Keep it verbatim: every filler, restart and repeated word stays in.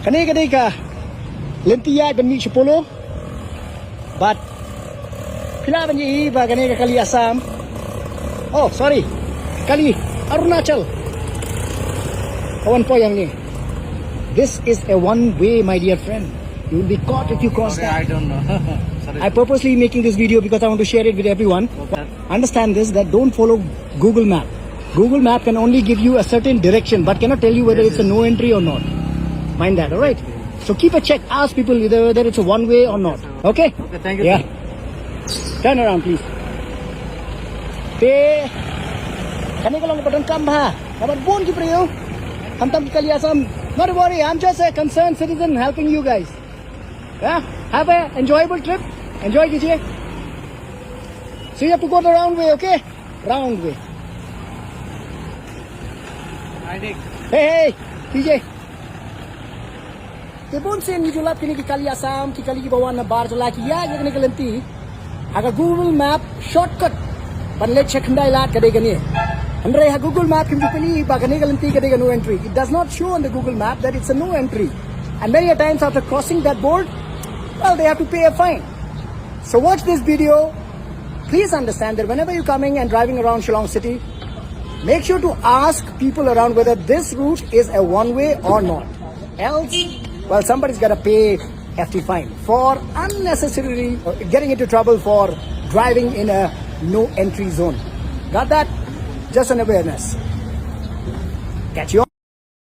Kane ka dei ka lynti ïaid ban mih sha Polo. But phi lah ban ïohi ba kane ka kali Assam. Oh, sorry. Kali Arunachal. Ka wan poi hangne. This is a one way, my dear friend. You will be caught if you cross Okay, that. I don't know. Sorry. I'm purposely making this video because I want to share it with everyone. Okay. Understand this, that don't follow Google Map. Google Map can only give you a certain direction but cannot tell you whether it's a no entry or not. Mind that, all right? So keep a check. Ask people whether, whether it's a one way or not. Okay? Okay, thank you. Yeah. Turn around, please. Te kane ka long ba donkam bha. Namar bun ki briew, khamtam ki kali Assam. Not to worry, I'm just a concerned citizen helping you guys. Yeah? Have a enjoyable trip. Enjoy कीजिए. So you have to go the round way, okay? Round way. Hi, Nick. Hey, hey, T J. Te bun sien ngi ju lap kine ki kali Assam, ki kali kiba wan na bar jylla, ki ïaid ïa kane ka lynti ha ka Google Map shortcut ban leit sha Khyndai Lad ka dei kane. Hynrei ha Google Map kim ju pyni ba kane ka lynti ka dei ka no entry. It does not show on the Google Map that it's a no entry. And many a times after crossing that board, well, they have to pay a fine. So watch this video. Please understand that whenever you're coming and driving around Shillong city, make sure to ask people around whether this route is a one way or not. Else, well, somebody's got to pay hefty fine for unnecessarily uh, getting into trouble for driving in a no entry zone. Got that? Just an awareness. Catch you